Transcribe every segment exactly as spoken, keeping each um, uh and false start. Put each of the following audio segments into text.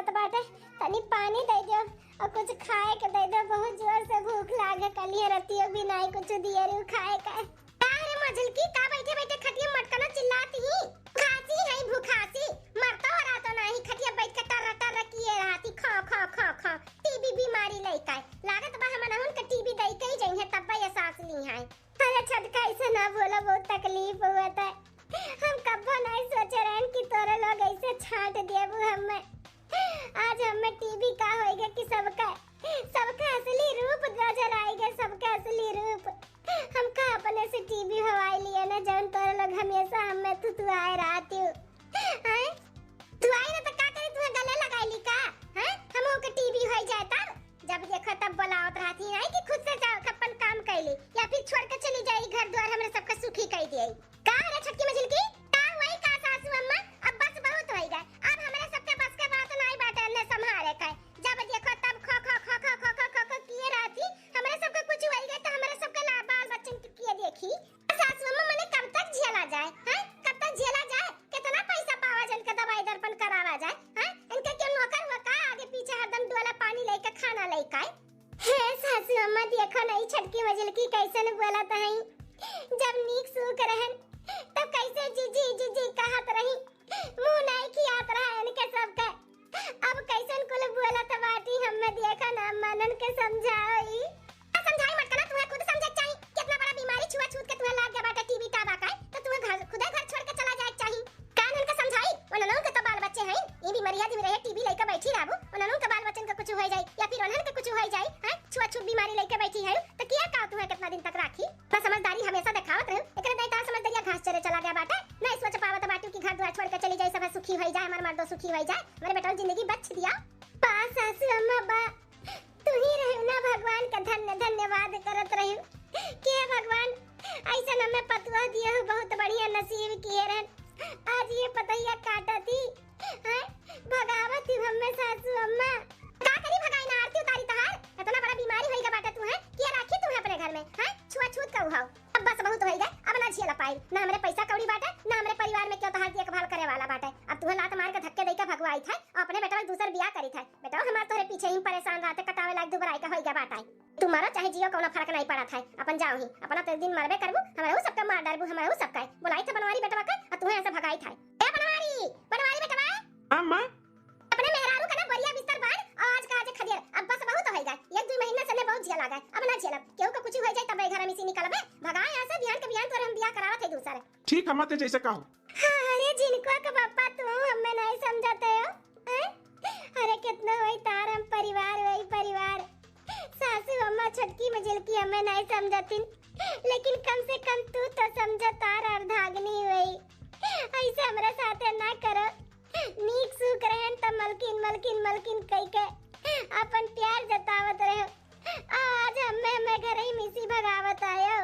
बाटे, तनी पानी दे दो और कुछ खाए के दे दो, बहुत जोर से भूख लागे, कलिए रतियो भी नाई कुछ दिए रहू खाए के। का रे मझिलकी, का बैठे बैठे खटिया मटकना चिल्लाती ही? भुखासी है भुखासी, मरता हो रहा तो नाही, खटिया बैठ के टर टर किए रहती, खा खा खा खा, टीबी बीमारी लइका है। लागत बा हमनहुन के टीबी दई के ही जइहे, तब्बे ये सांस ली है। अरे छोटका, ऐसे ना बोला, बहुत तकलीफ हुआ था। हम कब्बो नहीं सोचे रहन कि तोरे लोग ऐसे छांट देबू हमें। आज हमें टीबी का होइगे कि सबका, सबका असली रूप नजर आइगे, सबका असली रूप। हम का अपने से टीबी हवाई लिए ना, जौन तोरे लोग हमेशा हमें थुथुआए रहती हो। हैं? तू आई ना तो का करी, तुम्हें गले लगाई ली का? हैं? हम ओके टीबी होई जाए तब? जब देखो तब बोलावत रहती है कि खुद से जाओ, अपन काम कैली या फिर छोड़ के चली जाई घर द्वार, हमरे सबका सुखी कई दिए। का रे छोटकी मझिलकी, का हुई का सासू अम्मा? अब बस बहुत होई गए, अब हमरे सबके बस के बात नाई बाटे अन्ने संभारे के। जब देखो तब खो खो खो खो खो खो खो खो किए रहती, हमरे सबके कुछ होई गए तो हमरे सबके ला बाल बच्चन के किए देखी। सासू अम्मा, मने कब तक झेला जाए, हैं? कब तक झेला जाए? कितना पैसा पावा जाए, इनका दवाई दर्पण करावा जाए, हैं? इनके क्यों नौकर हुआ का, आगे पीछे हरदम डोला पानी लेके खाना लेके आए? हे सासू अम्मा, देखो नहीं छोटकी मझिलकी कैसन बोलत हई। जब नीक सूख रहन तब कैसे जीजी जीजी कहत रही, मुंह नहीं खियात रहा इनके सबके। अब कैसन कुल बोलत बाटी, हमें देखा ना, मनन के समझाओ ई। आ, समझाई मत करा, तुम्हें खुद समझे के चाही। कितना बड़ा बीमारी छुआछूत के तुम्हें लाग गया बाटे, टीबी का बा का, तो तुम्हें घर, खुदे घर छोड़ के चला जाए के चाही। कान उनके समझाई, उन्हनों के तो बाल बच्चे हैं, ये बीमारिया दिन रहे टीबी लेके बैठी रहबू, उन्हनों के बाल बच्चन के कुछ हो जाई या फिर उन्हन के कुछ हो जाई, हैं? छुआछूत बीमारी लेके बैठी है, तो किया का तुम्हें कितना दिन तक राखी? तो समझदारी हमेशा दिखावत रहू, एकरे दाई तार समझदारिया घास चरे चला गया बाटे। नहीं सोच पावत बाटू कि घर द्वार छोड़ के चली जाई, सब सुखी होई जाए, हमार मर्दो सुखी होई जाए, हमारे बेटा जिंदगी बच दिया। बा सासू अम्मा बा, तू ही रहू ना भगवान का धन्य धन्यवाद करत रहू। के भगवान ऐसा हमें पतुआ दिया हो, बहुत बढ़िया नसीब किए रहन। आज ये पतैया काटत ही, हैं? भगावत ही हमें सासू अम्मा। का करी भगाई ना, आरती उतारी तहार? इतना बड़ा बीमारी होई गया बाटे तू, हैं? के राखी तू है अपने घर में, हैं? छुआछूत का उहाव। अब बस बहुत होई गए, अब ना झेल पाई। ना हमरे पैसा कौड़ी बाटे, ना हमरे परिवार में क्यों तहार देखभाल करे वाला बाटे। अब तुम्हें लात मार के धक्के दे के भगवाई था और अपने बेटा दूसर बियाह करी था। बेटा हमार तोहरे पीछे ही परेशान रहते, कटावे लायक दुबराई का होई गया बाटे। तू मरो चाहे जियो, कौनो फर्क नहीं पड़त है। अपन जाओ ही, अपना तो दिन मरबे करबू, हमरहू सबका मार डारबू, हमरहू सबका। बोलाई था बनवारी बेटवा का, और तुम्हें ऐसे भगाई था। ए बनवारी, बनवारी बेटवा। हाँ माँ। अपने मेहरारू का ना बोरिया बिस्तर बांध, और आज का आज खदेड़। अब बस बहुत होई गए, एक दो महीना से ने बहुत झेला गए, अब ना झेलब। केहू का कुछ हो जाए तब घर में से निकलबे, भगा यहाँ से, बिहान के बिहान तोरे हम बियाह करावत है दूसर। ठीक है माँ, ते जैसे कहो। हाँ, अरे जिनको के पापा तू हमें नहीं समझते हो, हैं? अरे कितना वही तार हम परिवार, वही परिवार। सासू अम्मा छोटकी मझिलकी हमें नहीं समझतिन, लेकिन कम से कम तू तो समझ तार अर्धांगिनी हुई। ऐसे हमरे साथे ना करो। नीक सूख रहन त मलकिन, मलकिन, मलकिन कह के अपन प्यार जतावत रहो। आज हमें, हमें घर ही मिसी भगावत आयो।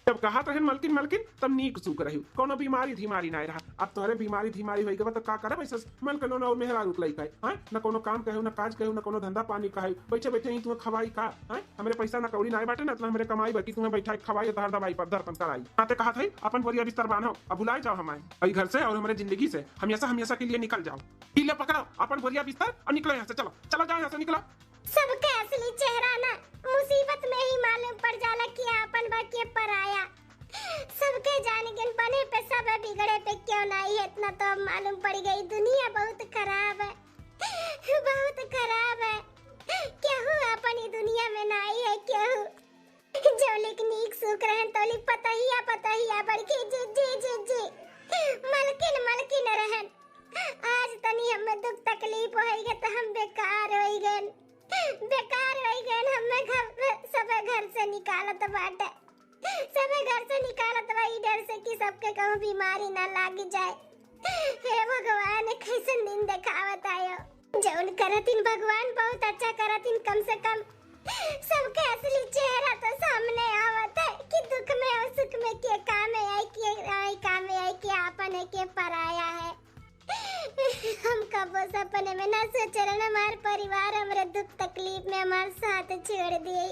जब कहत रहन मलकिन, मलकिन, तब नीक सूख रही। कौनो बीमारी धीमारी ना रहा। अब तोहरे बीमारी धीमारी होई गवा तो का करब? ऐसे मन के लोन और मेहरारू के लइका है, हैं? न कौनो काम कहे, न काज कहे, न कौनो धंधा पानी कहे। बैठे बैठे ही तुम्हें खवाई का, हैं? हमरे पैसा न कौड़ी ना बाटे, न इतना हमरे कमाई बा कि तुम्हें बैठा के खवाई, तोहर दवाई पर दर्पण कराई। आते कहत है, अपन बोरिया बिस्तर बांधो, अब भुलाए जाओ हमारे, ई घर से और हमरे जिंदगी से हमेशा, हमेशा के लिए निकल जाओ। ई ले पकड़ो अपन बोरिया बिस्तर और निकलो यहाँ से, चलो, चलो जाओ यहाँ से, निकलो। सबके असली चेहरा ना मुसीबत में ही मालूम पड़ जाला कि आपन बा के पराया। सबके जान गन बने पे सब है, बिगड़े पे क्यों नहीं है, इतना तो अब मालूम पड़ गई। दुनिया बहुत खराब है, बहुत खराब है। केहू अपन ई दुनिया में नहीं है, केहू। जौलिक नीक सुख रहन तौलिक पतहिया, पतहिया बड़की जिज्जी, जिज्जी, मलकिन, मलकिन रहन। आज तनी हमें दुख तकलीफ होई गए तो हम बेकार होई गए, बेकार होई गए। हमें घर, सब घर से निकालत बाटे, सब घर से निकालत बा ई डर से कि सबके कहूँ बीमारी ना लाग जाए। हे भगवान, कैसन दिन देखावत आयो। जौन करतिन भगवान बहुत अच्छा करतिन, कम से कम सबके असली चेहरा तो सामने आवत है कि दुख में और सुख में के काम में आई, के आई काम में आई, के आपन है, के पराया है। हम कबो सपने में ना सोचे रहन हमार परिवार हमरे दुख तकलीफ में हमार साथ छोड़ दिए।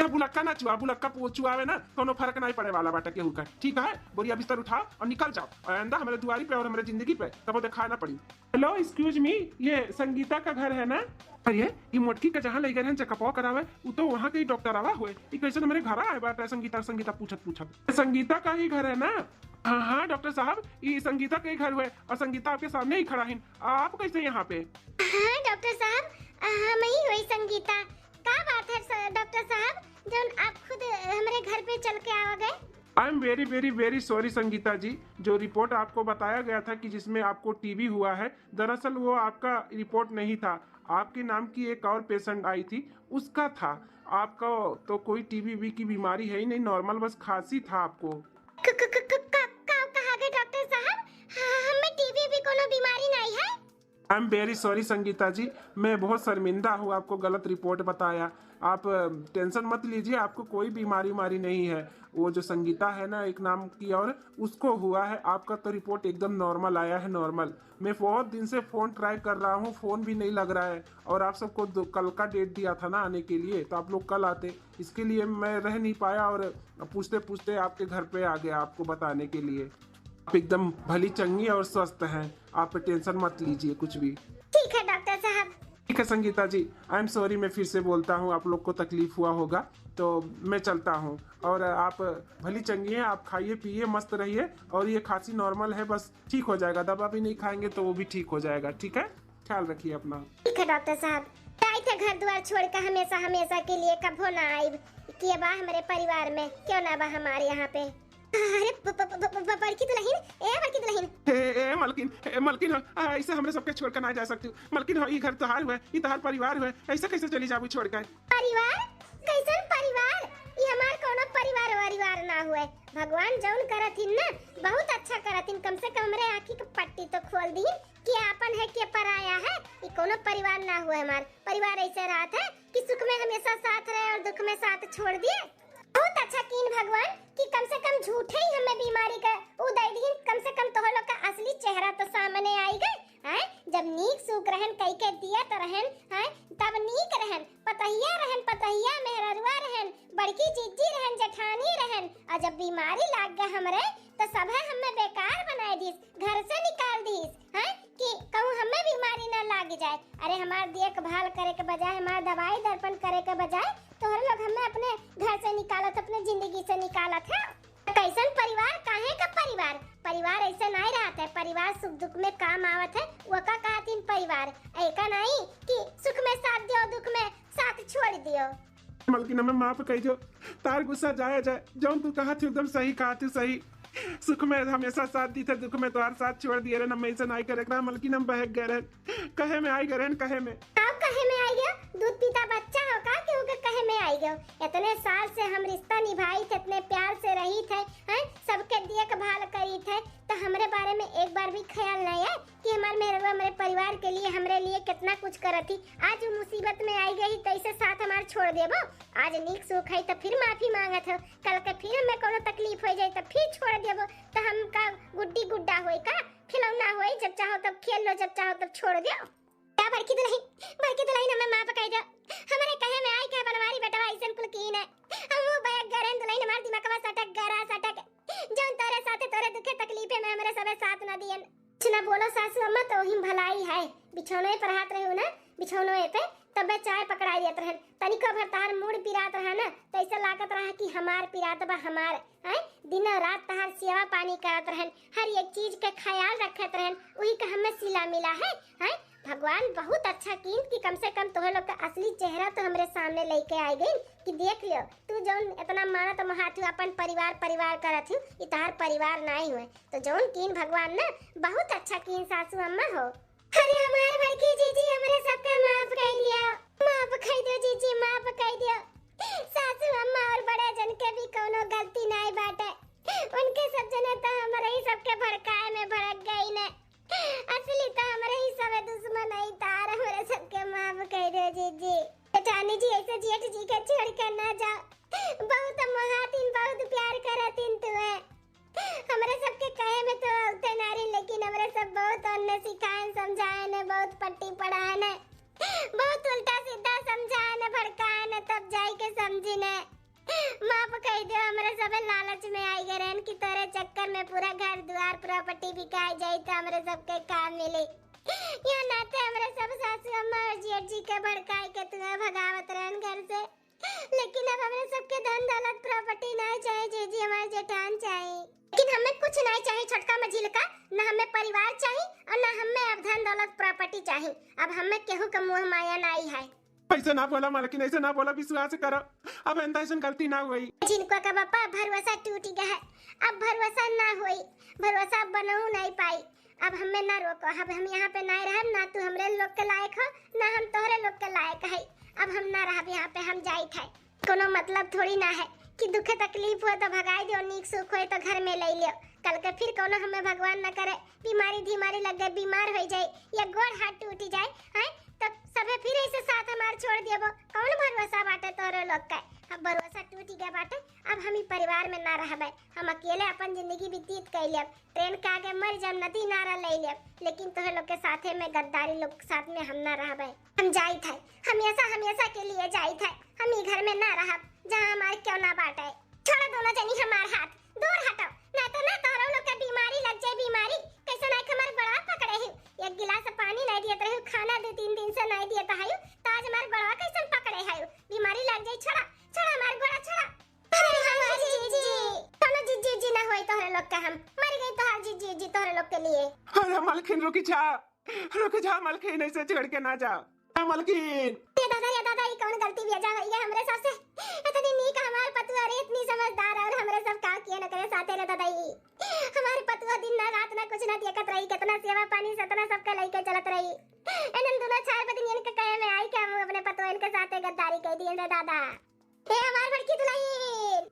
तो बुलक्का ना चुआ, बुलक्का पु-, चुआवे ना, कोनो फर्क नहीं पड़े वाला बाटे केहू का। ठीक है, बोरिया बिस्तर उठाओ और निकल जाओ, और आइंदा हमारे दुआरी पे और हमारे जिंदगी पे कबो दिखाए ना पड़ी। Hello, excuse me, ये संगीता का घर है ना? अरे, ये मोटकी का जहाँ ले गए हैं चेकअपवा करावे, उ तो वहाँ के ही डॉक्टर आवा हुए। ये कैसे हमारे घर आए बाटे संगीता, संगीता पूछत पूछत। संगीता का ही घर है ना? हाँ, हाँ, डॉक्टर साहब, ये संगीता के ही घर हुए और संगीता आपके सामने ही खड़ा है। आप कैसे यहाँ पे? हाँ, डॉक्टर साहब, हम ही हुई संगीता। का बात है स-, डॉक्टर साहब, जौन आप खुद हमरे घर पे चल के आ गए? I am very, very, very sorry संगीता जी, जो रिपोर्ट आपको बताया गया था कि जिसमें आपको टीबी हुआ है, दरअसल वो आपका रिपोर्ट नहीं था, आपके नाम की एक और पेशेंट आई थी, उसका था। आपका तो कोई टीबी वी की बीमारी है ही नहीं, नॉर्मल बस खांसी था आपको। क-, क-, क-, क-, का, का कहा गए डॉक्टर साहब? हाँ, हमें टीबी वी कोनो बीमारी नहीं है। I am very sorry संगीता जी, मैं बहुत शर्मिंदा हूँ आपको गलत रिपोर्ट बताया। आप टेंशन मत लीजिए, आपको कोई बीमारी उमारी नहीं है। वो जो संगीता है ना एक नाम की, और उसको हुआ है। आपका तो रिपोर्ट एकदम नॉर्मल आया है, नॉर्मल। मैं बहुत दिन से फोन ट्राई कर रहा हूँ, फोन भी नहीं लग रहा है। और आप सबको दो, कल का डेट दिया था ना आने के लिए, तो आप लोग कल आते, इसके लिए मैं रह नहीं पाया और पूछते पूछते आपके घर पे आ गया आपको बताने के लिए। आप एकदम भली चंगी और स्वस्थ हैं, आप टेंशन मत लीजिए कुछ भी। ठीक है डॉक्टर साहब। ठीक है संगीता जी, I am sorry, मैं फिर से बोलता हूँ, आप लोग को तकलीफ हुआ होगा, तो मैं चलता हूँ। और आप भली चंगी हैं, आप खाइए पिए, मस्त रहिए, और ये खांसी नॉर्मल है, बस ठीक हो जाएगा। दवा भी नहीं खाएंगे तो वो भी ठीक हो जाएगा। ठीक है, ख्याल रखिए अपना। ठीक है डॉक्टर साहब, जाइत है घर द्वार छोड़ के हमेशा, हमेशा के लिए कभो ना आइब। के बा हमारे परिवार में, केहू ना बा हमारे यहाँ पे। अरे ब-, ब-, ब-, ब-, बड़की दुल्हन, ए बड़की दुल्हन। ए, ए मलकिन, ए मलकिन, हाँ, आ, ऐसे हमरे सबके छोड़ के ना जा सकती। मलकिन, हाँ, ई घर तोहार हुए, ई तोहार परिवार हुए, ऐसे कैसे चली जाबू छोड़ के? परिवार? कैसन परिवार? ई हमार कोनो परिवार वरिवार ना हुए। भगवान जौन करत हिन ना, बहुत अच्छा करत हिन। कम से कम हमरे आँखी के पट्टी तो खोल दीन कि आपन है के पराया है। ई कोनो परिवार ना हुए हमार। परिवार ऐसे रहत है कि सुख में हमेशा साथ रहे और दुख में साथ छोड़ दिए। बहुत अच्छा कीन भगवान कि कम से कम झूठे ही हमें बीमारी का उ दे दीन, कम से कम तोह लोग का असली चेहरा तो सामने आई गए। हैं, जब नीक सूख रहन कई के दियत रहन, हैं, तब नीक रहन, पतहिया रहन, पतहिया मेहररुआ रहन, बड़की जीजी रहन, जेठानी रहन, और जब बीमारी लाग गए हमरे, तो सभे हमें बेकार बनाए दीस, घर से निकाल दीस, हैं, कि कहूँ हमें बीमारी ना लाग जाए। अरे, हमार देखभाल करे के बजाय, हमार दवाई दर्पण करे के बजाय, तोहरे लोग हमें अपने घर से निकालत, अपने जिंदगी से निकालत है। कैसन परिवार, काहे का परिवार? परिवार ऐसे नहीं रहत है, परिवार सुख दुख में काम आवत है, वो का कहतीन परिवार? ऐका नहीं कि सुख में साथ दियो, दुख में साथ छोड़ दियो। मलकिन, हमें माफ कर दो, तार गुस्सा जाया जाए, जौन तू कहा थी एकदम सही कहा थी, सही। सुख में हमेशा साथ दी थे, दुख में तोहार साथ छोड़ दिए रहे, हम ऐसे नहीं करे रहा, मलकिन हम बहक गए रहे। कहे में आई गए रहन, कहे में। आप कहे में आई गयो? दूध पीता बच्चा हो का कि ओके कहे में आई गयो? इतने साल से हम रिश्ता निभाई थे, इतने प्यार से रही थे, हैं? सबके देखभाल करी थे, तो हमरे बारे में एक बार भी ख्याल नहीं है कि हमार मेहरवा हमरे परिवार के लिए, हमरे लिए कितना कुछ करत थी। आज वो मुसीबत में आई गई तो ऐसे साथ हमार छोड़ देबो? आज नीक सुख है तो फिर माफी मांगत हो, कल के फिर हमें कोनो तकलीफ हो जाए तो फिर छोड़ देबो? तो हम का गुड्डी गुड्डा होई का, खिलौना होई, जब चाहो तब खेल लो, जब चाहो तब छोड़ दो? का बड़की दुल्हन, बड़की दुल्हन, हमें माफ कर दो। हमारे कहे में आई के बनवारी बेटवा ऐसन कुल कीन है। हम वो बहक गए रहन दुल्हन, हमार दिमागवा सटक गरा सटक। जौन तोरे साथे तोरे दुखे तकलीफे में हमरे सबे साथ न दियन। कुछ ना बोलो सासू अम्मा, तो ही भलाई है। बिछौनवे पर हाथ रहे हो ना, बिछौनवे पे तबे चाय पकड़ाई देत रहन। तनिको भर तहार मूड़ पिरात रहा ना, तो ऐसा लागत रहा कि हमार पिरात बा हमार। हैं? दिन रात तहार सेवा पानी करत रहन, हर एक चीज के ख्याल रखत रहन, वही का हमें सिला मिला है। हैं? भगवान बहुत अच्छा कीन कि कम से कम तोहे लोग का असली चेहरा तो हमरे सामने लेके आ गई कि देख लियो, तू जौन इतना मानत महात हूँ, अपन परिवार परिवार करत हूँ, ई तहार परिवार नहीं हुए। तो जौन कीन भगवान ना, बहुत अच्छा कीन सासू अम्मा हो। अरे हमार बड़की जीजी, हमरे सबके माफ कर दियो, माफ कर दियो जीजी, माफ कर दियो। सासू अम्मा और बड़े जन के भी कोनो गलती नहीं बाटे, उनके सब जने तो हमरे ही सबके भड़काए में भड़क गई ने। असली तो हमरे ही सबे दुश्मन है तार, हमरे सबके माफ कर दो जीजी। जेठानी जी, ऐसे जेठ जी के छोड़ के ना जाओ, बहुत मोहातिन, बहुत प्यार करतिन तुए। हमरे सबके कहे में तो औते नारी, लेकिन हमरे सब बहुत अन्य सिखाए, समझाए ने, बहुत पट्टी पढ़ाए ने, बहुत उल्टा सीधा समझाए न, भड़काए न, तब जाई के समझी न। माफ कई दे, हमरे सबे लालच में आई गए रहन कि तोरे चक्कर में पूरा घर दुआर प्रॉपर्टी बिकाई जाई, तो हमरे सबके काम मिली। या नाते हमरे सब सासू अम्मा और जेठ जी के भड़काई के तुम्हें भगावत रहन घर से। लेकिन अब हमरे सबके धन दौलत प्रॉपर्टी नहीं चाहिए जीजी, हमारे जेठान चाहिए। लेकिन हमें कुछ नहीं चाहिए छोटका मझिलका, न हमें परिवार चाहिए और न हमें अब धन दौलत प्रॉपर्टी चाहिए। अब हमें केहू के मोह माया नहीं है। ऐसे ना बोला मालकिन, ऐसे ना बोला, विश्वास करो, अब ऐसा ऐसा गलती ना हुई। जिनको का बापा भरोसा टूट गया है, अब भरोसा ना हुई, भरोसा बनऊ नहीं पाई। अब हमें ना रोको, अब हम यहाँ पे ना रहब, ना तू हमरे लोग के लायक हो, ना हम तोहरे लोग के लायक है। अब हम ना रहब यहाँ पे, हम जाइत है। कोनो मतलब थोड़ी ना है कि दुखे तकलीफ हो तो भगाई दियो, नीक सुख होए तो घर में ले लियो। कल के फिर कोनो हमें भगवान ना करे, बीमारी धीमारी लग गए, बीमार हो जाए या गोड़ हाथ टूट जाए, हैं, तो सभे फिर ऐसे साथ हमार छोड़ देबो। कौन भरोसा बाटे तोरे लोग का? अब भरोसा टूट गया बाटे, अब हम ई परिवार में ना रहबे, हम अकेले अपन जिंदगी व्यतीत कर लेब। ट्रेन के आगे मर जाब, नदी नारा ले लेब, लेकिन तोहे लोग के साथे में गद्दारी लोग के साथ में हम ना रहबे। हम जाइत है, हमेशा हमेशा के लिए जाइत है। हम ई घर में ना रहब, जहाँ हमारे क्यों ना बाटे। छोड़ा दोनों जनी हमार हाथ, दूर हटो, ना तो ना तोहरो लोग के बीमारी लग जाए। बीमारी कैसे ना, हमार गोड़वा पकड़े ही, एक गिलास पानी नहीं दियत रही, खाना दो तीन दिन से नहीं दियत है, तो आज हमार गोड़वा कैसे पकड़े है? बीमारी लग जाए, छोड़ा, छोड़ा हमार गोड़ा, छोड़ा। अरे हमार जीजी, कोनो जीजी जी ना होई तोहरे लोग के, हम मर गई तोहार जीजी जी तोहरे लोग के लिए। अरे मलकिन रुकी जा, रुकी जा मलकिन, ऐसे छोड़ के ना जा। ए मलकिन। ए दादा, ए दादा, ई कौन गलती बिया जा भैया हमरे साथ से? इतनी नीक हमार पतुआ रे, इतनी समझदार और हमरे सब का किया न करे साथे रे दादा ई। हमार पतुआ दिन ना रात ना कुछ ना देखत रही, कितना सेवा पानी सतना सबका लइके चलत रही। इनन दोनों चार बदिन इनके कहे में आई कि हम अपने पतुआ इनके साथे गद्दारी कर दिए रे दादा। ए हमार बड़की दुल्हन,